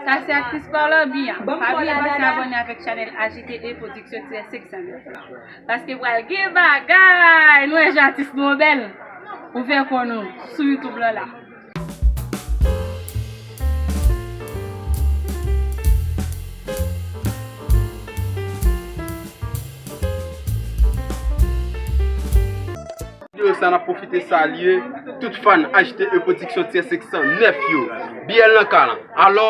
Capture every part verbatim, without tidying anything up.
Sa se aktris pa w la, Biya. Pa bliye pase abòne avèk chanèl H T E Production tiret senk san nèf la. Paske pral gen bagay! Nou wè jan atis nou bèl. Ou fè kò nou sou YouTube la la. Videyo sa, n ap pwofite salye tout fan H T E Production tiret senk san nèf yo. Biyè nan ka la. Alò,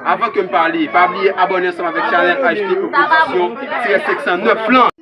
avan ke m pale, pa bliye abòne ansanm avèk chanèl H T E Production tiret senk san nèf lan.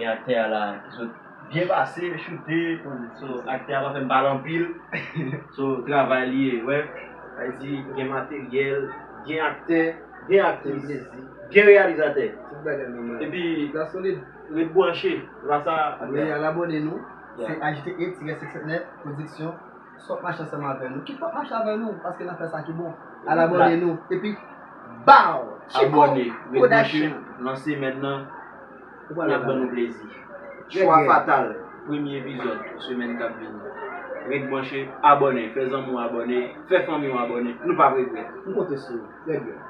Gen aktè a la ki sot byen pase, choute. So, aktè a pa fè m pale anpil. So, travay li ye, wè. Sa vle di, gen materyèl, gen aktè, gen aktris, gen reyalizatè. Tout bagay nòmal. Epi, la solid. Ret branche. Se pa sa. Wi, al abòne nou. Yeah. Se H T E tiret senk san nèf Production. Sòt mache ansanm avè nou. Ki pap mache avè nou, paske n ap fè sa ki bon. Al abòne nou. Epi, bow! Abòne, ret branche. Nan semèn nan, n ap ban nou plezi. Chwa Fatal, premye epizòd, semèn k ap vini. Ret branche, abòne, fè zanmi w abòne, fè fanmi w abòne. Nou p ap regrèt. M konte sou ou. Trè byen.